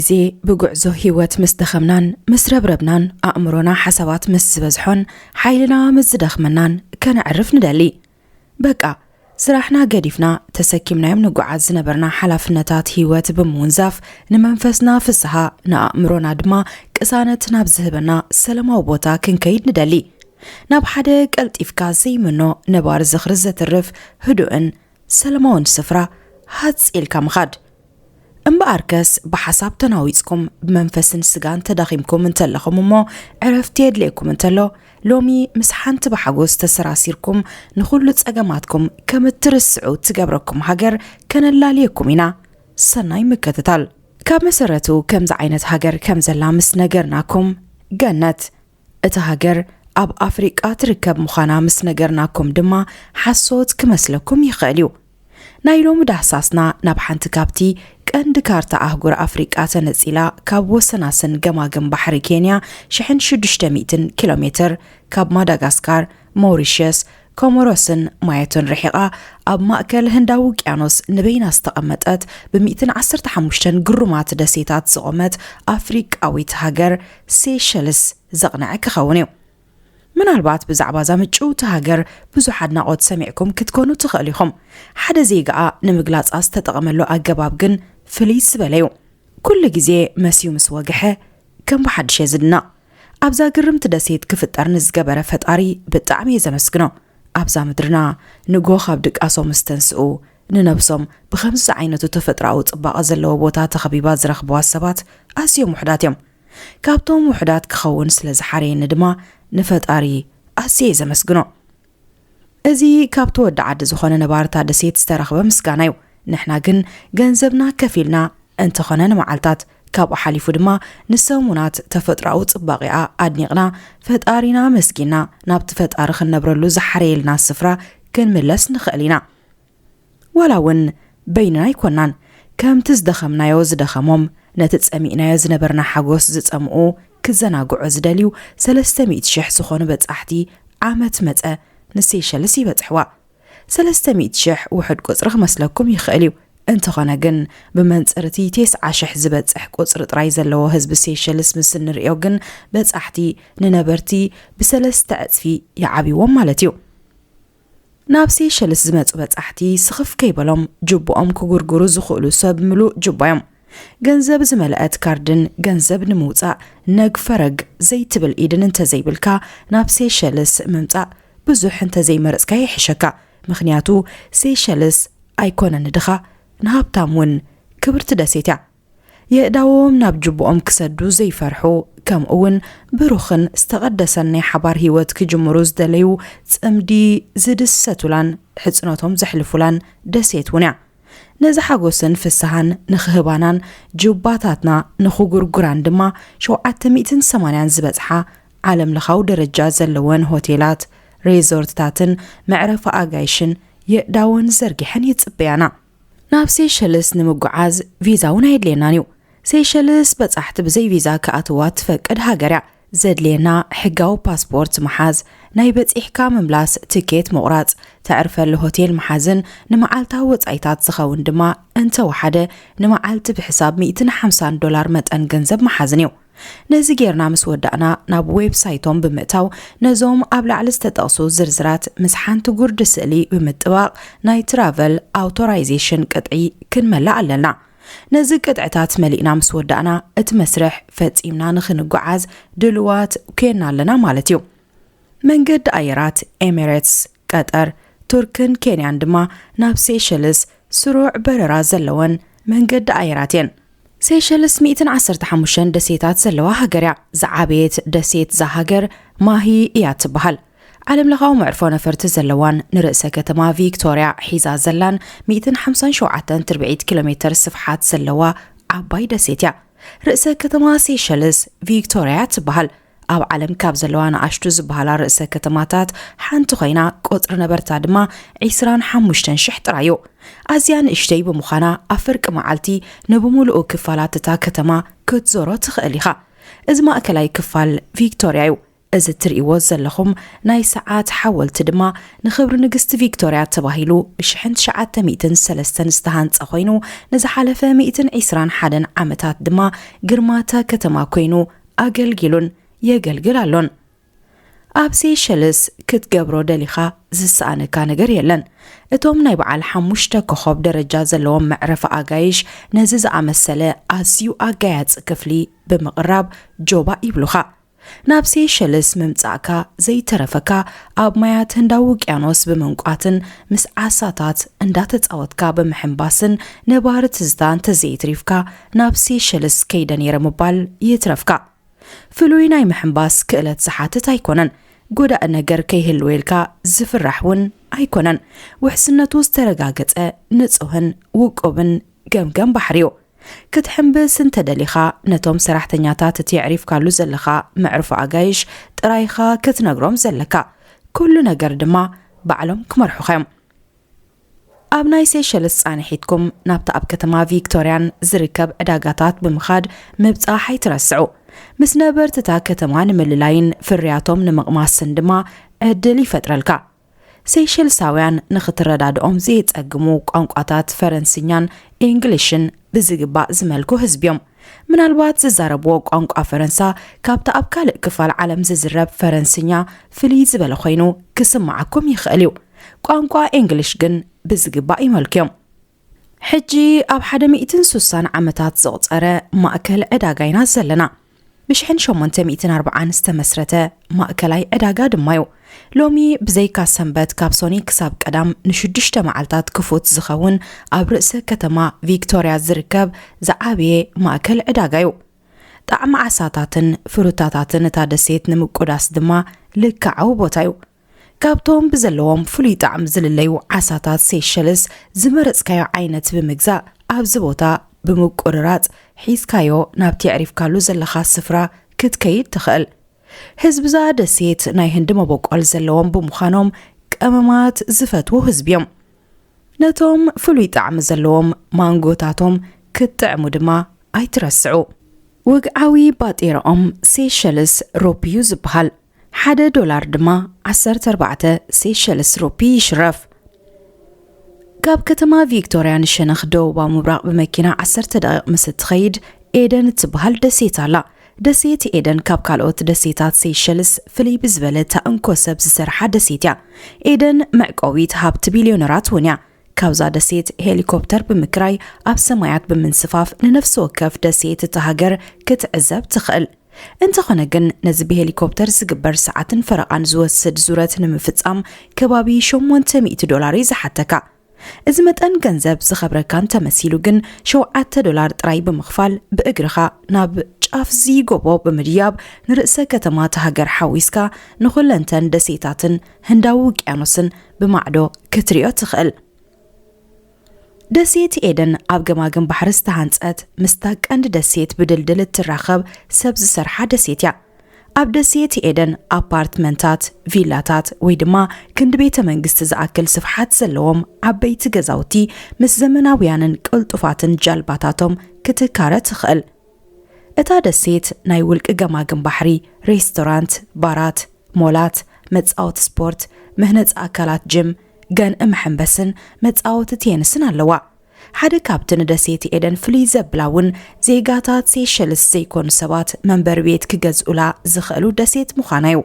ግዜ ብጉዕዞ ህይወት ምስ ደኸምናን ምስ ረብረብናን፣ ኣእምሮና ሓሳባት ምስ ዝበዝሖን ሓይልና ምስ ዝደኽመናን ከነዕርፍ ንደሊ። በቃ፣ ስራሕና ገዲፍና ተሰኪምናዮም ንጓዓዝ ዝነበርና ሓላፍነታት ህይወት ብምውንዛፍ፣ ንመንፈስና ፍስሃ፣ ንኣእምሮና ድማ ቅሳነት ናብ ዝህበና ሰላማዊ ቦታ ክንከይድ ንደሊ። ናብ ሓደ ቀልጢፍካ ዘይምኖ ነባሪ ዝኽሪ ዘትርፍ ህዱእን ሰላማውን ስፍራ ሃጽ ኢልካ ምኻድ። እምበኣርከስ ብሓሳብ ተናዊጽኩም ብመንፈስን ስጋን ተዳኺምኩም እንተለኹም እሞ ዕረፍቲ የድልየኩም እንተሎ፣ ሎሚ ምስ ሓንቲ ብሓጎስ ተሰራሲርኩም ንኹሉ ጸገማትኩም ከም እትርስዑ ትገብረኩም ሃገር ከነላልየኩም ኢና። ሰናይ ምክትታል። ካብ መሰረቱ ከምዚ ዓይነት ሃገር ከም ዘላ ምስ ነገርናኩም፣ ገነት፣ እታ ሃገር ኣብ ኣፍሪቃ ትርከብ ምዃና ምስ ነገርናኩም ድማ ሓሶት ክመስለኩም ይኽእል እዩ። ናይ ሎሚ ዳህሳስና ናብ ሓንቲ ካብቲ ቀንዲ ካርታ ኣህጉር ኣፍሪቃ ተነጺላ፣ ካብ ወሰናስን ገማግም ባሕሪ ኬንያ ሽሕን ሽዱሽተ ሚእትን ኪሎ ሜትር፣ ካብ ማዳጋስካር፣ ሞሪሸስ፣ ኮሞሮስን ማዮቶን ርሒቓ፣ ኣብ ማእከል ህንዳዊ ውቅያኖስ ንበይና ዝተቐመጠት፣ ብ ሚእትን ዓሰርተ ሓሙሽተን ግሩማት ደሴታት ዝቖመት ኣፍሪቃዊት ሃገር ሴሸልስ ዘቕንዐ ክኸውን እዩ። ምናልባት ብዛዕባ እዛ ምጭውቲ ሃገር ብዙሕ ኣድናቖት ሰሚዕኩም ክትኮኑ ትኽእሉ ኢኹም። ሓደ ዜጋኣ ንምግላጻ ዝተጠቐመሉ ኣገባብ ግን ፍልይ ዝበለ እዩ። ኩሉ ግዜ መስዩ ምስ ወግሐ፣ ከም ብሓድሽ እየ ዝድነቕ። ኣብዛ ግርምቲ ደሴት ክፍጠር ንዝገበረ ፈጣሪ ብጣዕሚ እየ ዘመስግኖ። ኣብዛ ምድርና ንግሆ ካብ ድቃሶም ምስ ተንስኡ፣ ንነብሶም ብኸምዚ ዝዓይነቱ ተፈጥሮኣዊ ጽባቐ ዘለዎ ቦታ ተኸቢባ ዝረኽብዋ ሰባት ኣዝዮም ውሑዳት እዮም። ካብቶም ውሑዳት ክኸውን ስለ ዝሓረየኒ ድማ ንፈጣሪ ኣዝየ እየ ዘመስግኖ። እዚ ካብ ተወዲ ዓዲ ዝኾነ ነባርታ ደሴት ዝተረኽበ ምስጋና እዩ። ንሕና ግን ገንዘብና ከፊልና እንተኾነ ንመዓልታት፣ ካብኡ ሓሊፉ ድማ ንሰሙናት ተፈጥሮኣዊ ጽባቐኣ ኣድኒቕና፣ ፈጣሪና ኣመስጊና፣ ናብቲ ፈጣሪ ክንነብረሉ ዝሓረየልና ስፍራ ክንምለስ ንኽእል ኢና። ዋላ እውን በይንና ኣይኮናን። ከምቲ ዝደኸምናዮ ዝደኸሞም፣ ነቲ ጸሚእናዮ ዝነበርና ሓጎስ ዝጸምኡ፣ ክዘናግዑ ዝደልዩ ሰለስተ ሚእቲ ሽሕ ዝኾኑ በጻሕቲ ዓመት መጸ ንሴሸልስ ይበጽሕዋ። ሰለስተ ሚእቲ ሽሕ ውሑድ ቁጽሪ ክመስለኩም ይኽእል እዩ። እንተኾነ ግን፣ ብመንጽር እቲ ተስዓ ሽሕ ዝበጽሕ ቁጽሪ ጥራይ ዘለዎ ህዝቢ ሴሸልስ ምስ እንርእዮ ግን፣ በጻሕቲ ንነበርቲ ብሰለስተ ዕጽፊ ይዓብይዎም ማለት እዩ። ናብ ሴሸልስ ዝመጹ በጻሕቲ ስኽፍ ከይበሎም ጅብኦም ክጉርጉሩ ዝኽእሉ ሰብ ምሉእ ጅባ እዮም። ገንዘብ ዝመልአት ካርድን ገንዘብ ንምውጻእ ነግ ፈረግ ዘይትብል ኢድን እንተዘይብልካ፣ ናብ ሴሸልስ ምምጻእ ብዙሕ እንተዘይመረጽካ ይሕሸካ። ምኽንያቱ ሴሸልስ ኣይኮነን ንድኻ፣ ንሃብታም እውን ክብርቲ ደሴት እያ። የእዳዎም ናብ ጅብኦም ክሰዱ ዘይፈርሑ፣ ከምኡ እውን ብሩኽን ዝተቐደሰን ናይ ሓባር ህይወት ክጅምሩ ዝደለዩ ጽምዲ ዝድሰቱላን ሕጽኖቶም ዘሕልፉላን ደሴት እውን እያ። ነዚ ሓጎስን ፍስሃን ንኽህባናን ጅባታትና ንኽጉርጉራን ድማ ሸውዓተ ሚእትን ሰማንያን ዝበጽሓ ዓለምለኻዊ ደረጃ ዘለወን ሆቴላት፣ ሬዞርትታትን መዕረፊ ኣጋይሽን የእዳወን ዘርጊሐን ይጽበያና። ናብ ሴሸልስ ንምጉዓዝ ቪዛ እውን ኣየድልየናን እዩ። ሴሸልስ በጻሕቲ ብዘይ ቪዛ ክኣትዋ ትፈቅድ ሃገር እያ። ዘድልየና ሕጋዊ ፓስፖርት ምሓዝ፣ ናይ በጺሕካ ምምላስ ትኬት ምቑራጽ፣ ተዕርፈሉ ሆቴል ምሓዝን ንመዓልታዊ ወጻኢታት ዝኸውን ድማ እንተወሓደ ንመዓልቲ ብሕሳብ ሚእትን ሓምሳን ዶላር መጠን ገንዘብ ምሓዝን እዩ። ነዚ ጌርና ምስ ወዳእና ናብ ዌብሳይቶም ብምእታው ነዞም ኣብ ላዕሊ ዝተጠቕሱ ዝርዝራት ምስ ሓንቲ ጉርዲ ስእሊ ብምጥባቕ ናይ ትራቨል ኣውቶራይዜሽን ቅጥዒ ክንመልእ ኣለና። ነዚ ቅጥዕታት መሊእና ምስ ወዳእና እቲ መስርሕ ፈጺምና ንኽንጓዓዝ ድልዋት ኴንና ኣለና ማለት እዩ። መንገዲ ኣየራት ኤሚሬትስ፣ ቀጠር፣ ቱርክን ኬንያን ድማ ናብ ሴሸልስ ስሩዕ በረራ ዘለወን መንገዲ ኣየራት እየን። ሴሸልስ ሚእትን ዓሰርተ ሓሙሽተን ደሴታት ዘለዋ ሃገር እያ። ዝዓበየት ደሴት እዛ ሃገር ማሂ እያ ትበሃል። ዓለምለኻዊ መዕርፎ ነፈርቲ ዘለዋን ንርእሰ ከተማ ቪክቶርያ ሒዛ ዘላን ሚእትን ሓምሳን ሸውዓተን ትርብዒት ኪሎ ሜትር ስፍሓት ዘለዋ ዓባይ ደሴት እያ። ርእሰ ከተማ ሴሸልስ ቪክቶርያ ትበሃል። ኣብ ዓለም ካብ ዘለዋ ንኣሽቱ ዝበሃላ ርእሰ ከተማታት ሓንቲ ኮይና፣ ቁጽሪ ነበርታ ድማ ዒስራን ሓሙሽተን ሽሕ ጥራይ እዩ። ኣዝያ ንእሽተይ ብምዃና፣ ኣብ ፍርቂ መዓልቲ ንብምሉኡ ክፋላት እታ ከተማ ክትዞሮ ትኽእል ኢኻ። እዚ ማእከላይ ክፋል ቪክቶርያ እዩ። እዚ እትርእይዎ ዘለኹም ናይ ሰዓት ሓወልቲ ድማ ንኽብሪ ንግስቲ ቪክቶርያ ተባሂሉ ብ ሽሕን ትሽዓተ ሚእትን ሰለስተን ዝተሃንጸ ኮይኑ፣ ንዝሓለፈ ሚእትን ዒስራን ሓደን ዓመታት ድማ ግርማታ ከተማ ኮይኑ ኣገልጊሉን የገልግል ኣሎን። ኣብ ሴሸልስ ክትገብሮ ደሊኻ ዝሰኣነካ ነገር የለን። እቶም ናይ በዓል ሓሙሽተ ኮኾብ ደረጃ ዘለዎም መዕረፊ ኣጋይሽ ነዚ ዝኣመሰለ ኣዝዩ ኣጋያጺ ክፍሊ ብምቕራብ ጆባእ ይብሉኻ። ናብ ሴሸልስ ምምጻእካ ዘይተረፈካ ኣብ ማያት ህንዳዊ ውቅያኖስ ብምንቋትን ምስ ዓሳታት እንዳተጻወትካ ብምሕንባስን ነባሪ ትዝታ እንተዘይትሪፍካ ናብ ሴሸልስ ከይደ ነይረ ምባል ይትረፍካ። ፍሉይ ናይ ምሕንባስ ክእለት ዝሓትት ኣይኮነን። ጎዳኢ ነገር ከይህልወልካ ዝፍራሕ እውን ኣይኮነን። ውሕስነቱ ዝተረጋገጸ ንጹህን ውቁብን ገምገም ባሕሪ'ዩ። ክትሕንብስ እንተደሊኻ ነቶም ሰራሕተኛታት እቲ የዕሪፍካሉ ዘለኻ መዕርፎ ኣጋይሽ ጥራይኻ ክትነግሮም ዘለካ። ኩሉ ነገር ድማ ባዕሎም ክመርሑኻ እዮም። ኣብ ናይ ሴሸልስ ጻንሒትኩም ናብቲ ኣብ ከተማ ቪክቶርያን ዝርከብ ዕዳጋታት ብምኻድ ምብጻሕ ኣይትረስዑ። ምስ ነበርትታ ከተማ ንምልላይን ፍርያቶም ንምቕማስን ድማ ዕድል ይፈጥረልካ። ሴሸልሳውያን ንኽትረዳድኦም ዘየጸግሙ ቋንቋታት ፈረንስኛን ኢንግሊሽን ብዝግባእ ዝመልኩ ህዝቢ እዮም። ምናልባት ዝዛረብዎ ቋንቋ ፈረንሳ ካብቲ ኣብ ካልእ ክፋል ዓለም ዝዝረብ ፈረንስኛ ፍልይ ዝበለ ኮይኑ ክስምዓኩም ይኽእል እዩ። ቋንቋ ኢንግሊሽ ግን ብዝግባእ ይመልኩ እዮም። ሕጂ ኣብ ሓደ ሚእትን ሱሳን ዓመታት ዘቑጸረ ማእከል ዕዳጋ ኢና ዘለና። ብሽሕን ሸሞንተ ሚእትን ኣርብዓን ዝተመስረተ ማእከላይ ዕዳጋ ድማ እዩ። ሎሚ ብዘይካ ሰንበት ካብ ሶኒ ክሳብ ቀዳም ንሽዱሽተ መዓልታት ክፉት ዝኸውን ኣብ ርእሰ ከተማ ቪክቶርያ ዝርከብ ዝዓበየ ማእከል ዕዳጋ እዩ። ጣዕሚ ዓሳታትን ፍሩታታትን እታ ደሴት ንምቁዳስ ድማ ልክዓዊ ቦታ እዩ። ካብቶም ብዘለዎም ፍሉይ ጣዕሚ ዝልለዩ ዓሳታት ሴሸልስ ዝመረጽካዮ ዓይነት ብምግዛእ ኣብዚ ቦታ ብምቁርራጽ ሒዝካዮ ናብቲ የዕሪፍካሉ ዘለኻ ስፍራ ክትከይድ ትኽእል። ህዝብዛ ደሴት ናይ ህንዲ መበቆል ዘለዎም ብምዃኖም ቀመማት ዝፈትዉ ህዝቢ እዮም። ነቶም ፍሉይ ጣዕሚ ዘለዎም ማንጎታቶም ክትጥዕሙ ድማ ኣይትረስዑ። ወግዓዊ ባጤራኦም ሴሸልስ ሮፒ እዩ ዝበሃል። ሓደ ዶላር ድማ ዓሰርተ ኣርባዕተ ሴሸልስ ሮፒ ይሽረፍ። ካብ ከተማ ቪክቶርያ ንሸነኽ ደቡባዊ ምብራቕ ብመኪና ዓሰርተ ደቂቕ ምስ እትኸይድ ኤደን እትበሃል ደሴት ኣላ። ደሴት ኤደን ካብ ካልኦት ደሴታት ሴሸልስ ፍልይ ብዝበለ እታ እንኮ ሰብ ዝሰርሓ ደሴት እያ። ኤደን መዕቆቢት ሃብቲ ቢልዮነራት እውን እያ። ካብዛ ደሴት ሄሊኮፕተር ብምክራይ ኣብ ሰማያት ብምንስፋፍ ንነፍሲ ወከፍ ደሴት እታ ሃገር ክትዕዘብ ትኽእል። እንተኾነ ግን ነዚ ብሄሊኮፕተር ዝግበር ሰዓትን ፈረቓን ዝወስድ ዙረት ንምፍጻም ከባቢ ሸሞንተ ሚእቲ ዶላር እዩ ዝሓተካ። እዚ መጠን ገንዘብ ዝኸብረካ እንተመሲሉ ግን ሸውዓተ ዶላር ጥራይ ብምኽፋል ብእግርኻ ናብ ጫፍዚ ጎቦ ብምድያብ ንርእሰ ከተማ እታ ሃገር ሓዊስካ ንኹለንተን ደሴታትን ህንዳዊ ውቅያኖስን ብማዕዶ ክትሪኦ ትኽእል። ደሴት ኤደን ኣብ ገማግም ባሕሪ ዝተሃንጸት ምስታ ቀንዲ ደሴት ብድልድል እትራኸብ ሰብ ዝሰርሓ ደሴት እያ። ኣብ ደሴት ኤደን ኣፓርትመንታት፣ ቪላታት ወይ ድማ ክንዲ ቤተ መንግስቲ ዝኣክል ስፍሓት ዘለዎም ዓበይቲ ገዛውቲ ምስ ዘመናውያንን ቅልጡፋትን ጃልባታቶም ክትካረ ትኽእል። እታ ደሴት ናይ ውልቂ ገማግም ባሕሪ፣ ሬስቶራንት፣ ባራት፣ ሞላት፣ መጻወቲ ስፖርት፣ መህነጺ ኣካላት ጅም፣ ገንኢ መሐንበስን መጻወቲ ቴንስን ኣለዋ። ሓደ ካብቲ ንደሴት ኤደን ፍልይ ዘብላ እውን ዜጋታት ሴሸልስ ዘይኮኑ ሰባት መንበሪ ቤት ክገዝኡላ ዝኽእሉ ደሴት ምዃና እዩ።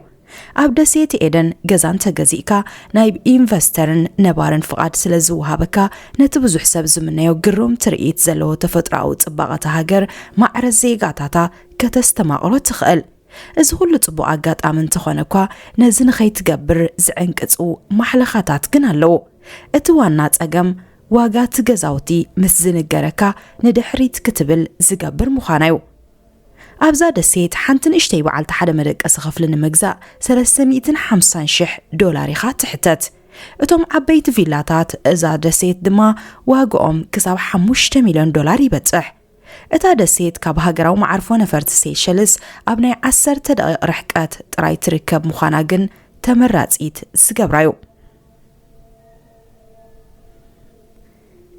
ኣብ ደሴት ኤደን ገዛ እንተገዚእካ ናይ ኢንቨስተርን ነባርን ፍቓድ ስለ ዝወሃበካ ነቲ ብዙሕ ሰብ ዝምነዮ ግሩም ትርኢት ዘለዎ ተፈጥሮኣዊ ጽባቐ እታ ሃገር ማዕረ ዜጋታታ ከተስተማቕሮ ትኽእል። እዚ ኩሉ ጽቡቕ ኣጋጣሚ እንተኾነ እኳ ነዚ ንኸይትገብር ዝዕንቅጹ ማሕለኻታት ግን ኣለዉ። እቲ ዋና ጸገም ዋጋ እቲ ገዛውቲ ምስ ዝንገረካ ንድሕሪት ክትብል ዝገብር ምዃና እዩ። ኣብዛ ደሴት ሓንቲ ንእሽተይ በዓልቲ ሓደ መደቀሲ ክፍሊ ንምግዛእ ሰለስተ ሚእትን ሓምሳን ሽሕ ዶላር ኢኻ ትሕተት። እቶም ዓበይቲ ቪላታት እዛ ደሴት ድማ ዋግኦም ክሳብ ሓሙሽተ ሚልዮን ዶላር ይበጽሕ። እታ ደሴት ካብ ሃገራዊ መዓርፎ ነፈርቲ ሴሸልስ ኣብ ናይ ዓሰርተ ደቂቕ ርሕቀት ጥራይ ትርከብ ምዃና ግን ተመራጺት ዝገብራ እዩ።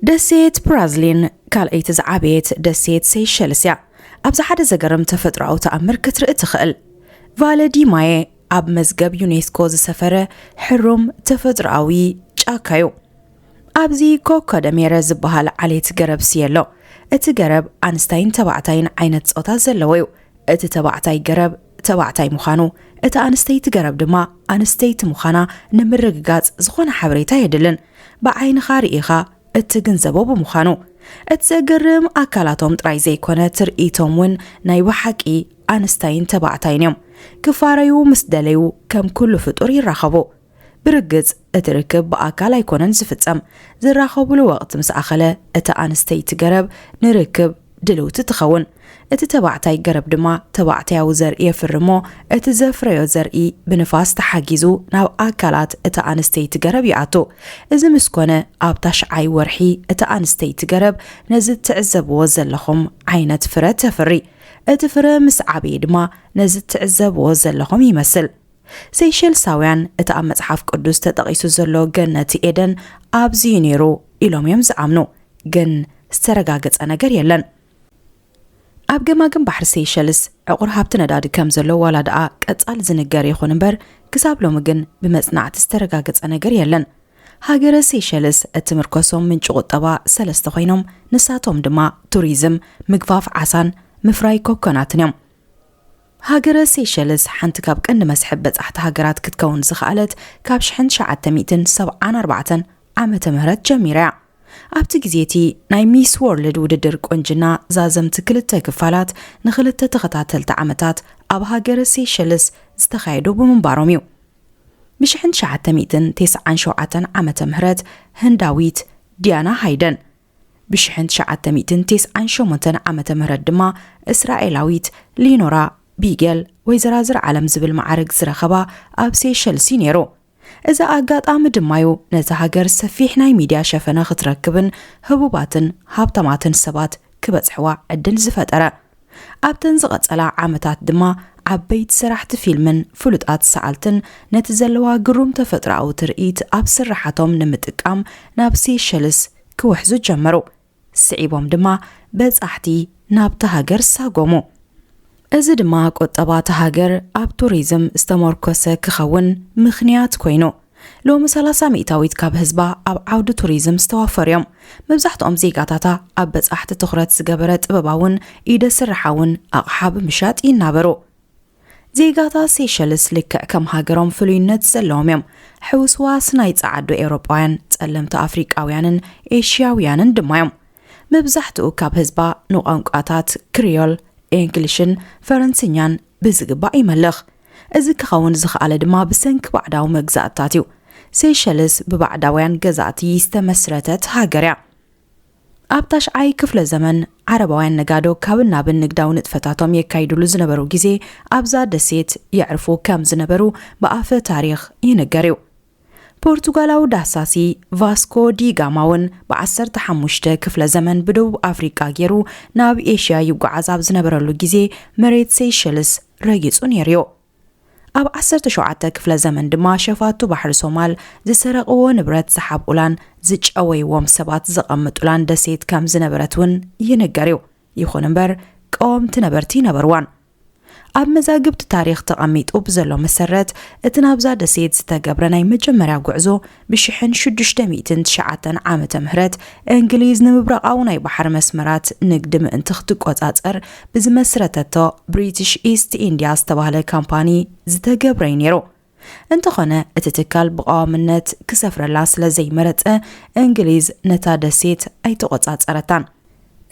ደሴት ፕራዝሊን ካልኣይቲ ዝዓበየት ደሴት ሴሸልስ እያ። ኣብዚ ሓደ ዘገርም ተፈጥሮኣዊ ተኣምር ክትርኢ ትኽእል። ቫለ ዲ ማየ ኣብ መዝገብ ዩኔስኮ ዝሰፈረ ሕሩም ተፈጥሮኣዊ ጫካ እዩ። ኣብዚ ኮኮደሜረ ዝበሃል ዓሌት ገረብ ስየ ኣሎ። እቲ ገረብ ኣንስታይን ተባዕታይን ዓይነት ጾታ ዘለዎ እዩ። እቲ ተባዕታይ ገረብ ተባዕታይ ምዃኑ፣ እቲ ኣንስተይቲ ገረብ ድማ ኣንስተይቲ ምዃና ንምርግጋጽ ዝኾነ ሓበሬታ የድልን። ብዓይንኻ ርኢኻ እትግንዘቦ ብምዃኑ። እቲ ዘገርም ኣካላቶም ጥራይ ዘይኮነ ትርኢቶም እውን ናይ ብሓቂ ኣንስታይን ተባዕታይን እዮም። ክፋረዩ ምስ ደለዩ ከም ኩሉ ፍጡር ይራኸቡ። ብርግጽ እቲ ርክብ ብኣካል ኣይኮነን ዝፍጸም። ዝራኸቡሉ ወቕቲ ምስ ኣኸለ እታ ኣንስተይቲ ገረብ ንርክብ ድልውቲ ትኸውን። እቲ ተባዕታይ ገረብ ድማ ተባዕታያዊ ዘርኢ የፍርሞ። እቲ ዘፍረዮ ዘርኢ ብንፋስ ተሓጊዙ ናብ ኣካላት እታ ኣንስተይቲ ገረብ ይኣቱ። እዚ ምስ ኮነ ኣብ ታሽዓይ ወርሒ እታ ኣንስተይቲ ገረብ ነዚ ትዕዘብዎ ዘለኹም ዓይነት ፍረ ተፍሪ። እቲ ፍረ ምስ ዓበየ ድማ ነዚ ትዕዘብዎ ዘለኹም ይመስል። ሴሸልሳውያን እቲ ኣብ መጽሓፍ ቅዱስ ተጠቒሱ ዘሎ ገነት ኤደን ኣብዚ እዩ ነይሩ ኢሎም እዮም ዝኣምኑ። ግን ዝተረጋገጸ ነገር የለን። ኣብ ገማግም ባሕሪ ሴሸልስ ዕቑር ሃብቲ ነዳዲ ከም ዘሎ ዋላ ደኣ ቀጻል ዝንገር ይኹን እምበር ክሳብ ሎሚ ግን ብመጽናዕቲ ዝተረጋገጸ ነገር የለን። ሃገረ ሴሸልስ እትምርኮሶም ምንጪ ቁጠባ ሰለስተ ኮይኖም ንሳቶም ድማ ቱሪዝም፣ ምግፋፍ ዓሳን ምፍራይ ኮኮናትን እዮም። ሃገረ ሴሸልስ ሓንቲ ካብ ቀንዲ መስሕብ በጻሕቲ ሃገራት ክትከውን ዝኸኣለት ካብ ሽሕን ትሽዓተ ሚእትን ሰብዓን ኣርባዕተን ዓመተ ምህረት ጀሚራ እያ። ኣብቲ ግዜ እቲ ናይ ሚስ ወርልድ ውድድር ቁንጅና ዛዘምቲ ክልተ ክፋላት ንኽልተ ተኸታተልቲ ዓመታት ኣብ ሃገረ ሴሸልስ ዝተኻየዱ ብምንባሮም እዩ። ብ ሽሕን ትሽዓተ ሚእትን ተስዓን ሸውዓተን ዓመተ ምህረት ህንዳዊት ዲያና ሃይደን፣ ብ ሽሕን ትሽዓተ ሚእትን ተስዓን ሸሞንተን ዓመተ ምህረት ድማ እስራኤላዊት ሊኖራ ቢገል ወይዘራዝር ዓለም ዝብል ማዕረግ ዝረኸባ ኣብ ሴሸልስ እዩ ነይሩ። እዚ ኣጋጣሚ ድማ እዩ ነቲ ሃገር ሰፊሕ ናይ ሚድያ ሸፈነ ክትረክብን ህቡባትን ሃብታማትን ሰባት ክበጽሕዋ ዕድል ዝፈጠረ። ኣብተን ዝቐጸላ ዓመታት ድማ ዓበይቲ ሰራሕቲ ፊልምን ፍሉጣት ሰኣልትን ነቲ ዘለዋ ግሩም ተፈጥሮኣዊ ትርኢት ኣብ ስርሓቶም ንምጥቃም ናብ ሴሸልስ ክውሕዙ ጀመሩ። ስዒቦም ድማ በጻሕቲ ናብታ ሃገር ሳጎሙ። እዚ ድማ ቁጠባ እታ ሃገር ኣብ ቱሪዝም ዝተመርኮሰ ክኸውን ምኽንያት ኮይኑ። ሎሚ ሰላሳ ሚእታዊት ካብ ህዝባ ኣብ ዓውዲ ቱሪዝም ዝተዋፈሩ እዮም። መብዛሕትኦም ዜጋታታ ኣብ በጻሕቲ ትኹረት ዝገበረ ጥበባውን ኢደ ስርሓውን ኣቕሓ ብምሻጥ ይናበሩ። ዜጋታት ሴሸልስ ልክዕ ከም ሃገሮም ፍሉይነት ዘለዎም እዮም። ሕውስዋስ ናይ ጸዓዱ ኤውሮጳውያን፣ ጸለምቲ ኣፍሪቃውያንን ኤሽያውያንን ድማ እዮም። መብዛሕትኡ ካብ ህዝባ ንቋንቋታት ክሪዮል፣ ኤንግሊሽን ፈረንስኛን ብዝግባእ ይመልኽ። እዚ ክኸውን ዝኸኣለ ድማ ብሰንኪ ባዕዳዊ መግዛእትታት እዩ። ሴሸልስ ብባዕዳውያን ገዛእቲ ዝተመስረተት ሃገር እያ። ኣብ ታሽዓይ ክፍለ ዘመን ዓረባውያን ነጋዶ ካብን ናብን ንግዳዊ ንጥፈታቶም የካይድሉ ዝነበሩ ግዜ ኣብዛ ደሴት የዕርፉ ከም ዝነበሩ ብኣፈ ታሪኽ ይንገር እዩ። ፖርቱጋላዊ ዳህሳሲ ቫስኮ ዲ ጋማ እውን ብ ዓሰርተ ሓሙሽተ ክፍለ ዘመን ብደቡብ ኣፍሪቃ ገይሩ ናብ ኤሽያ ይጓዓዝ ኣብ ዝነበረሉ ግዜ መሬት ሴሸልስ ረጊጹ ነይሩ እዩ። ኣብ ዓሰርተ ሸውዓተ ክፍለ ዘመን ድማ ሸፋቱ ባሕሪ ሶማል ዝሰረቕዎ ንብረት ዝሓብኡላን ዝጨወይዎም ሰባት ዘቐምጡላን ደሴት ከም ዝነበረት እውን ይንገር እዩ። ይኹን እምበር ቀወምቲ ነበርቲ ይነበርዋን። ኣብ መዛግብቲ ታሪኽ ተቐሚጡ ብዘሎ መሰረት እቲ ናብዛ ደሴት ዝተገብረ ናይ መጀመርያ ጉዕዞ ብሽሕን ሽዱሽተ ሚእትን ትሽዓተን ዓመተ ምህረት እንግሊዝ ንምብራቓዊ ናይ ባሕሪ መስመራት ንግዲ ምእንቲ ክትቆጻጸር ብዝመስረተቶ ብሪቲሽ ኢስት ኢንድያ ዝተባህለ ካምፓኒ ዝተገብረ እዩ ነይሩ። እንተኾነ እቲ ትካል ብቐዋምነት ክሰፍረላ ስለ ዘይመረጸ እንግሊዝ ነታ ደሴት ኣይተቆጻጸረታን።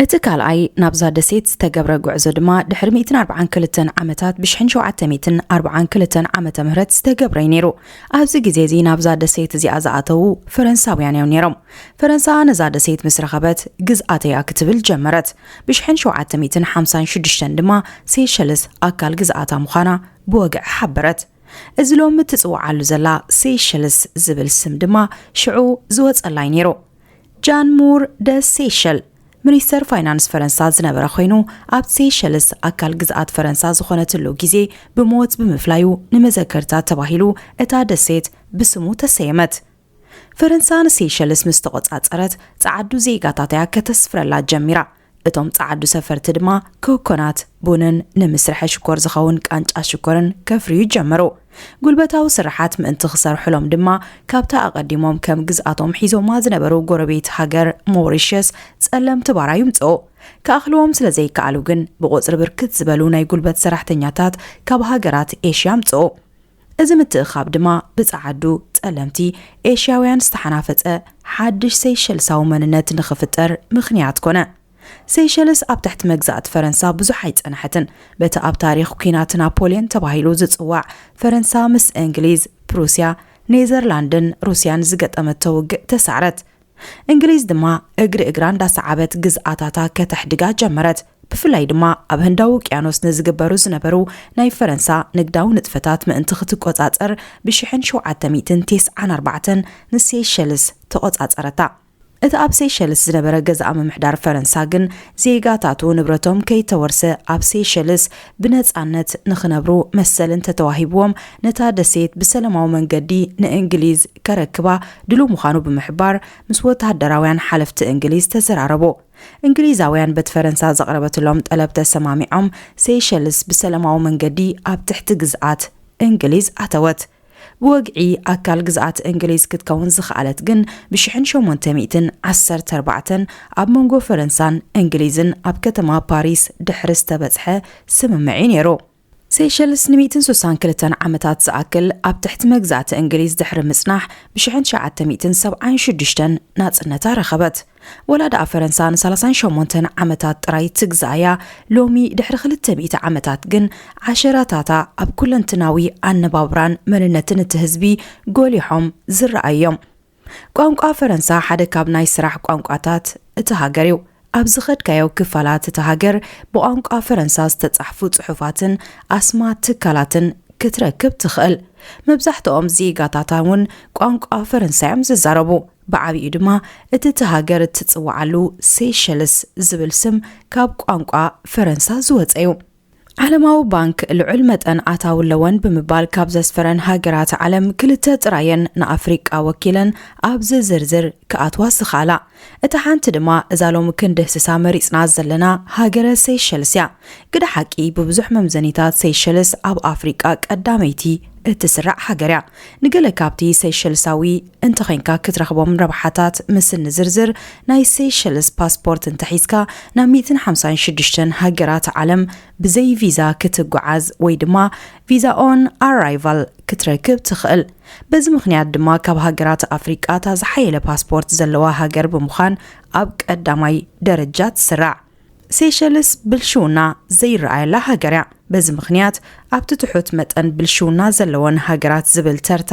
እቲ ካልኣይ ናብዛ ደሴት ዝተገብረ ጉዕዞ ድማ ድሕሪ ሚእትን ኣርባዓን ክልተን ዓመታት ብሽሕን ሸውዓተ ሚእትን ኣርባዓን ክልተን ዓመተ ምህረት ዝተገብረ እዩ ነይሩ። ኣብዚ ግዜ እዚ ናብዛ ደሴት እዚኣ ዝኣተዉ ፈረንሳውያን እዮም ነይሮም። ፈረንሳ ነዛ ደሴት ምስ ረኸበት ግዝኣተይ እያ ክትብል ጀመረት። ብሽሕን ሸውዓተ ሚእትን ሓምሳን ሽዱሽተን ድማ ሴሸልስ ኣካል ግዝኣታ ምዃና ብወግዒ ሓበረት። እዚ ሎሚ ትጽውዓሉ ዘላ ሴሸልስ ዝብል ስም ድማ ሽዑ ዝወጸላ እዩ ነይሩ። ጃን ሙር ደ ሴሸል ሚኒስተር ፋይናንስ ፈረንሳ ዝነበረ ኮይኑ ኣብ ሴሸልስ ኣካል ግዝኣት ፈረንሳ ዝኾነትሉ ግዜ ብሞት ብምፍላዩ ንመዘከርታ ተባሂሉ እታ ደሴት ብስሙ ተሰየመት። ፈረንሳ ንሴሸልስ ምስ ተቖጻጸረት ጸዓዱ ዜጋታትያ ከተስፍረላ ጀሚራ። እቶም ጸዓዱ ሰፈርቲ ድማ ኮኮናት ቡንን ንምስርሐ ሽኮር ዝኸውን ቃንጫ ሽኮርን ከፍርዩ ጀመሩ። ጉልበታዊ ስራሓት ምእንቲ ክሰርሑሎም ድማ ካብታ ኣቐዲሞም ከም ግዝኣቶም ሒዞማ ዝነበሩ ጎረቤት ሃገር ሞሪሸስ ጸለምቲ ባራዩ ምጽኡ። ክኣኽልዎም ስለ ዘይከኣሉ ግን ብቑጽሪ ብርክት ዝበሉ ናይ ጉልበት ሰራሕተኛታት ካብ ሃገራት ኤሽያ ምጽኡ። እዚ ምትእኻብ ድማ ብጸዓዱ ጸለምቲ ኤሽያውያን ዝተሓናፈጸ ሓድሽ ሴሸልሳዊ መንነት ንኽፍጠር ምኽንያት ኮነ። ሴሸልስ ኣብ ትሕቲ መግዛእቲ ፈረንሳ ብዙሕ ኣይጸንሐትን። በቲ ኣብ ታሪኽ ኲናት ናፖልዮን ተባሂሉ ዝጽዋዕ ፈረንሳ ምስ እንግሊዝ፣ ፕሩስያ፣ ኔዘርላንድን ሩስያን ዝገጠመቶ ውግእ ተሳዕረት። እንግሊዝ ድማ እግሪ እግራ እንዳሰዓበት ግዝኣታታ ከተሕድጋ ጀመረት። ብፍላይ ድማ ኣብ ህንዳዊ ውቅያኖስ ንዝግበሩ ዝነበሩ ናይ ፈረንሳ ንግዳዊ ንጥፈታት ምእንቲ ክትቆጻጸር ብሽሕን ሸውዓተ ሚእትን ተስዓን ኣርባዕተን ንሴሸልስ ተቆጻጸረታ። እቲ ኣብ ሴሸልስ ዝነበረ ገዛእ ምምሕዳር ፈረንሳ ግን ዜጋታቱ ንብረቶም ከይተወርሰ ኣብ ሴሸልስ ብነጻነት ንኽነብሩ መሰል እንተተዋሂብዎም ነታ ደሴት ብሰለማዊ መንገዲ ንእንግሊዝ ከረክባ ድሉው ምዃኑ ብምሕባር ምስ ወተሃደራውያን ሓለፍቲ እንግሊዝ ተዘራረቡ። እንግሊዛውያን በቲ ፈረንሳ ዘቕረበትሎም ጠለብ ተሰማሚዖም ሴሸልስ ብሰለማዊ መንገዲ ኣብ ትሕቲ ግዝኣት እንግሊዝ ኣተወት። ብወግዒ ኣካል ግዝኣት እንግሊዝ ክትከውን ዝኸኣለት ግን ብሽሕን ሸሞንተ ሚእትን ዓሰርተ ኣርባዕተን ኣብ መንጎ ፈረንሳን እንግሊዝን ኣብ ከተማ ፓሪስ ድሕሪ ዝተበጽሐ ስምምዕ እዩ ነይሩ። ሴሸልስ ንሚእትን ስሳን ክልተን ዓመታት ዝኣክል ኣብ ትሕቲ መግዛእቲ እንግሊዝ ድሕሪ ምጽናሕ ብሽሕን ትሽዓተ ሚእትን ሰብዓን ሽዱሽተን ናጽነታ ረኸበት። ወላ ደኣ ፈረንሳ ንሰላሳን ሸሞንተን ዓመታት ጥራይ ትግዛእያ፣ ሎሚ ድሕሪ ክልተ ሚእቲ ዓመታት ግን ዓሸራታታ ኣብ ኩለንትናዊ ኣነባብራን መንነትን እቲ ህዝቢ ጎሊሖም ዝረኣዩ እዮም። ቋንቋ ፈረንሳ ሓደ ካብ ናይ ስራሕ ቋንቋታት እቲ ሃገር እዩ። ኣብ ዝኸድካዮ ክፋላት እቲ ሃገር ብቋንቋ ፈረንሳ ዝተጻሕፉ ጽሑፋትን ኣስማት ትካላትን ክትረክብ ትኽእል። መብዛሕትኦም ዜጋታታ እውን ቋንቋ ፈረንሳ እዮም ዝዛረቡ። ብዓቢኡ ድማ እቲ እቲ ሃገር እትጽውዓሉ ሴሸልስ ዝብል ስም ካብ ቋንቋ ፈረንሳ ዝወጸ እዩ። ዓለማዊ ባንክ ልዑል መጠን ኣታዊ ኣለወን ብምባል ካብ ዘስፈረን ሃገራት ዓለም ክልተ ጥራየን ንኣፍሪቃ ወኪለን ኣብዚ ዝርዝር ክኣትዋ ዝኸኣላ። እታ ሓንቲ ድማ እዛ ሎሚ ክንድህስሳ መሪጽና ዘለና ሃገረ ሴሸልስ እያ። ግደ ሓቂ ብብዙሕ መምዘኒታት ሴሸልስ ኣብ ኣፍሪቃ ቀዳመይቲ እትስራዕ ሃገር እያ። ንገለ ካብቲ ሴሸልሳዊ እንተኾይንካ ክትረኽቦም ረብሓታት ምስ እንዝርዝር ናይ ሴሸልስ ፓስፖርት እንተሒዝካ ናብ ሚእትን ሓምሳን ሽዱሽተን ሃገራት ዓለም ብዘይ ቪዛ ክትጓዓዝ ወይ ድማ ቪዛ ኦን ኣራይቫል ክትረክብ ትኽእል። በዚ ምኽንያት ድማ ካብ ሃገራት ኣፍሪቃ እታ ዝሓየለ ፓስፖርት ዘለዋ ሃገር ብምዃን ኣብ ቀዳማይ ደረጃ ትስራዕ። ሴሸልስ ብልሽውና ዘይረኣየላ ሃገር እያ። በዚ ምኽንያት ኣብቲ ትሑት መጠን ብልሽውና ዘለወን ሃገራት ዝብል ተርታ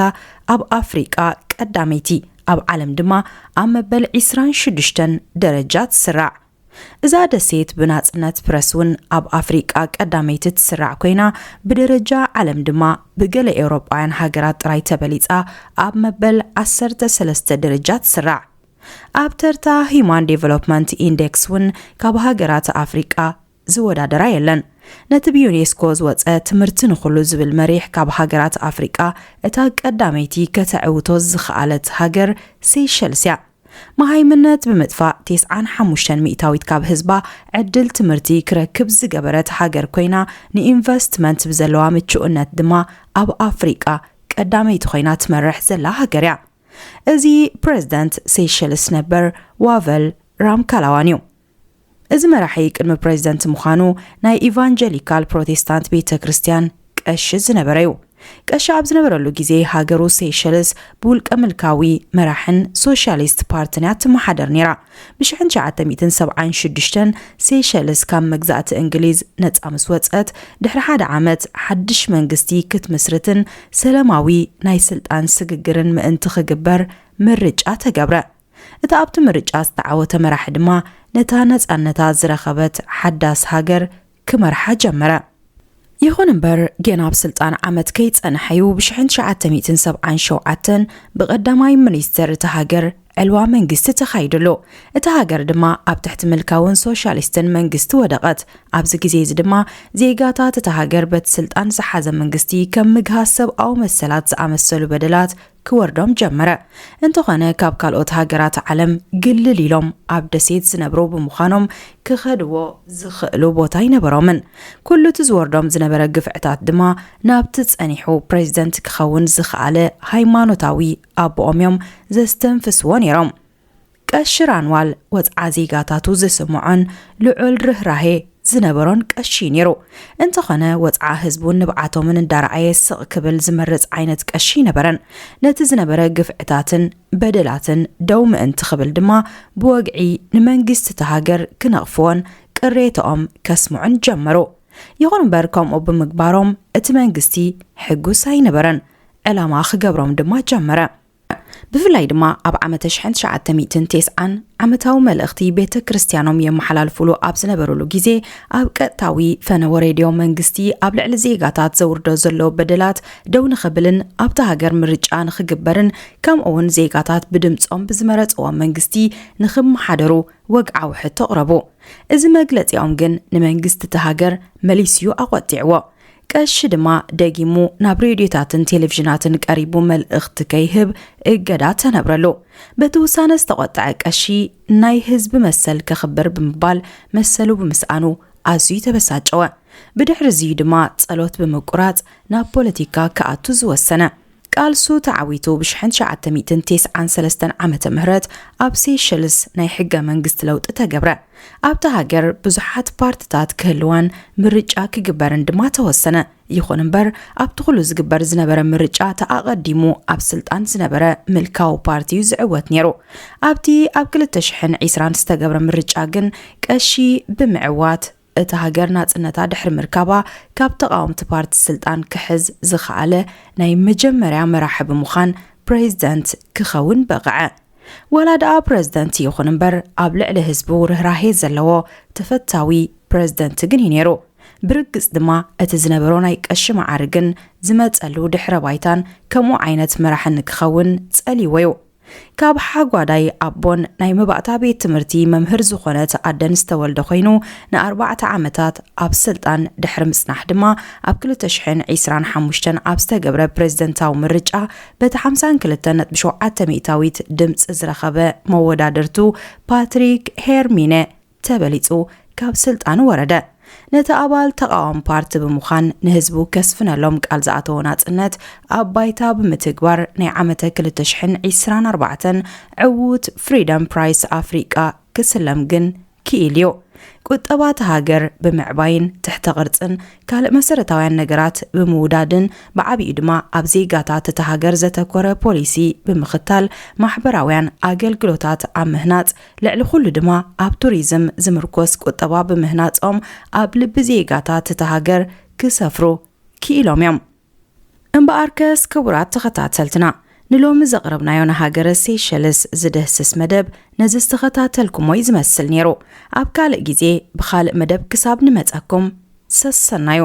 ኣብ ኣፍሪቃ ቀዳመይቲ፣ ኣብ ዓለም ድማ ኣብ መበል ዕስራን ሽዱሽተን ደረጃ ትስራዕ። እዛ ደሴት ብናጽነት ፕረስ እውን ኣብ ኣፍሪቃ ቀዳመይቲ ትስራዕ ኮይና ብደረጃ ዓለም ድማ ብገለ ኤውሮጳውያን ሃገራት ጥራይ ተበሊጻ ኣብ መበል ዓሰርተ ሰለስተ ደረጃ ትስራዕ። ኣብ ተርታ ሂዩማን ዴቨሎፕመንት ኢንዴክስ እውን ካብ ሃገራት ኣፍሪቃ ዝወዳደራ የለን። ነቲ ብዩኔስኮ ዝወጸ ትምህርቲ ንኹሉ ዝብል መሪሕ ካብ ሃገራት ኣፍሪቃ እታ ቀዳመይቲ ከተዕውቶ ዝኸኣለት ሃገር ሴሸልስ እያ። መሃይምነት ብምጥፋእ ተስዓን ሓሙሽተን ሚእታዊት ካብ ህዝባ ዕድል ትምህርቲ ክረክብ ዝገበረት ሃገር ኮይና ንኢንቨስትመንት ብዘለዋ ምቹእነት ድማ ኣብ ኣፍሪቃ ቀዳመይቲ ኮይና ትመርሕ ዘላ ሃገር እያ። እዚ ፕረዚደንት ሴሸልስ ነበር ዋቨል ራምካላዋን እዩ። እዚ መራሒ ቅድሚ ፕረዚደንት ምዃኑ ናይ ኢቫንጀሊካል ፕሮቴስታንት ቤተ ክርስቲያን ቀሺ ዝነበረ እዩ። ቀሺ ኣብ ዝነበረሉ ግዜ ሃገሩ ሴሸልስ ብውልቀ ምልካዊ መራሕን ሶሻሊስት ፓርትን እያ ትመሓደር ነይራ። ብሽሕን ትሽዓተ ሚእትን ሰብዓን ሽዱሽተን ሴሸልስ ካብ መግዛእቲ እንግሊዝ ነጻ ምስ ወጸት ድሕሪ ሓደ ዓመት ሓድሽ መንግስቲ ክትምስርትን ሰላማዊ ናይ ስልጣን ስግግርን ምእንቲ ክግበር ምርጫ ተገብረ። እቲ ኣብቲ ምርጫ ዝተዓወተ መራሒ ድማ ነታ ነጻነታ ዝረኸበት ሓዳስ ሃገር ክመርሓ ጀመረ። ይኹን እምበር ገና ኣብ ስልጣን ዓመት ከይጸንሐ እዩ ብሽሕን ትሽዓተ ሚእትን ሰብዓን ሸውዓተን ብቐዳማይ ሚኒስተር እታ ሃገር ዕልዋ መንግስቲ ተኻይድሉ። እታ ሃገር ድማ ኣብ ትሕቲ ምልካውን ሶሻሊስትን መንግስቲ ወደቐት። ኣብዚ ግዜ እዚ ድማ ዜጋታት እታ ሃገር በቲ ስልጣን ዝሓዘ መንግስቲ ከም ምግሃስ ሰብኣዊ መሰላት ዝኣመሰሉ በደላት ክወርዶም ጀመረ። እንተኾነ ካብ ካልኦት ሃገራት ዓለም ግልል ኢሎም ኣብ ደሴት ዝነብሩ ብምዃኖም ክኸድዎ ዝኽእሉ ቦታ ኣይነበሮምን። ኩሉ እቲ ዝወርዶም ዝነበረ ግፍዕታት ድማ ናብቲ ጸኒሑ ፕሬዝደንት ክኸውን ዝኸኣለ ሃይማኖታዊ ኣቦኦም እዮም ዘስተንፍስዎ ነይሮም። ቀሺ ራንዋል ወጽዓ ዜጋታቱ ዝስምዖን ልዑል ርህራሄ ዝነበሮን ቀሺ ነይሩ። እንተኾነ ወጽዓ ህዝቡን ንብዓቶምን እንዳረኣየ ስቕ ክብል ዝመርጽ ዓይነት ቀሺ ነበረን። ነቲ ዝነበረ ግፍዕታትን በደላትን ደው ምእንቲ ክብል ድማ ብወግዒ ንመንግስቲ እታ ሃገር ክነቕፍዎን ቅሬታኦም ከስምዑን ጀመሩ። ይኹን እምበር ከምኡ ብምግባሮም እቲ መንግስቲ ሕጉስ ኣይነበረን። ዕላማ ክገብሮም ድማ ጀመረ። ብፍላይ ድማ ኣብ ዓመተ ሽሕን ትሽዓተ ሚእትን ተስዓን ዓመታዊ መልእኽቲ ቤተ ክርስቲያኖም የመሓላልፉሉ ኣብ ዝነበሩሉ ግዜ ኣብ ቀጥታዊ ፈነወ ሬድዮ መንግስቲ ኣብ ልዕሊ ዜጋታት ዘውርዶ ዘሎ በደላት ደው ንኽብልን ኣብታ ሃገር ምርጫ ንኽግበርን ከምኡ እውን ዜጋታት ብድምፆም ብዝመረፅዎ መንግስቲ ንኽመሓደሩ ወግዓዊ ሕቶ ኣቕረቡ። እዚ መግለፂኦም ግን ንመንግስቲ እቲ ሃገር መሊስዩ ኣቖጢዕዎ። ቀሺ ድማ ደጊሙ ናብ ሬድዮታትን ቴሌቪዥናትን ቀሪቡ መልእኽቲ ከይህብ እገዳ ተነብረሉ። በቲ ውሳነ ዝተቖጠዐ ቀሺ ናይ ህዝቢ መሰል ከኽብር ብምባል መሰሉ ብምስኣኑ ኣዝዩ ተበሳጨወ። ብድሕሪ እዚ ድማ ጸሎት ብምቁራጽ ናብ ፖለቲካ ክኣቱ ዝወሰነ። ቃልሱ ተዓዊቱ ብሽሕን ትሽዓተ ሚእትን ተስዓን ሰለስተን ዓመተ ምህረት ኣብ ሴሸልስ ናይ ሕገ መንግስቲ ለውጢ ተገብረ። ኣብታ ሃገር ብዙሓት ፓርትታት ክህልዋን ምርጫ ክግበርን ድማ ተወሰነ። ይኹን እምበር ኣብቲ ኩሉ ዝግበር ዝነበረ ምርጫ ተኣቐዲሙ ኣብ ስልጣን ዝነበረ ምልካዊ ፓርቲ እዩ ዝዕወት ነይሩ። ኣብቲ ኣብ ክልተ ሽሕን ዕስራን ዝተገብረ ምርጫ ግን ቀሺ ብምዕዋት እታ ሃገር ናጽነታ ድሕሪ ምርካባ ካብ ተቓወምቲ ፓርቲ ስልጣን ክሕዝ ዝኸኣለ ናይ መጀመርያ መራሒ ብምዃን ፕሬዝደንት ክኸውን በቕዐ። ወላ ደኣ ፕሬዝደንት ይኹን እምበር ኣብ ልዕሊ ህዝቡ ርህራሄ ዘለዎ ተፈታዊ ፕሬዝደንት ግን እዩ ነይሩ። ብርግጽ ድማ እቲ ዝነበሮ ናይ ቀሺ መዓርግን ዝመጸሉ ድሕረ ባይታን ከምኡ ዓይነት መራሒ ንክኸውን ጸልይዎ እዩ። ካብ ሓጓዳይ ኣቦን ናይ መባእታ ቤት ትምህርቲ መምህር ዝኾነት ኣደን ዝተወልደ ኮይኑ ንኣርባዕተ ዓመታት ኣብ ስልጣን ድሕሪ ምጽናሕ ድማ ኣብ ክልተ ሽሕን ዕስራን ሓሙሽተን ኣብ ዝተገብረ ፕሬዝደንታዊ ምርጫ በቲ ሓምሳን ክልተን ነጥቢ ሸውዓተ ሚእታዊት ድምፂ ዝረኸበ መወዳድርቱ ፓትሪክ ሄርሚነ ተበሊጹ ካብ ስልጣን ወረደ። ነቲ ኣባል ተቓዋሚ ፓርቲ ብምዃን ንህዝቡ ከስፍነሎም ቃል ዝኣተዎ ናጽነት ኣብ ባይታ ብምትግባር ናይ ዓመተ ክልተ ሽሕን ዕስራን ኣርባዕተን ዕዉት ፍሪደም ፕራይስ ኣፍሪቃ ክስለም ግን ክኢል እዩ። ቁጠባ እታ ሃገር ብምዕባይን ትሕተ ቅርጽን ካልእ መሰረታውያን ነገራት ብምውዳድን ብዓቢኡ ድማ ኣብ ዜጋታት እታ ሃገር ዘተኮረ ፖሊሲ ብምኽታል ማሕበራውያን ኣገልግሎታት ኣብ ምህናጽ ልዕሊ ኩሉ ድማ ኣብ ቱሪዝም ዝምርኮስ ቁጠባ ብምህናጾም ኣብ ልቢ ዜጋታት እታ ሃገር ክሰፍሩ ክኢሎም እዮም። እምበኣርከስ ክቡራት ተኸታተልትና ንሎሚ ዘቕረብናዮ ንሃገረ ሴሸልስ ዝድህስስ መደብ ነዚ ዝተኸታተልኩሞ እዩ ዝመስል ነይሩ። ኣብ ካልእ ግዜ ብኻልእ መደብ ክሳብ ንመጸኩም ሰሰናዩ።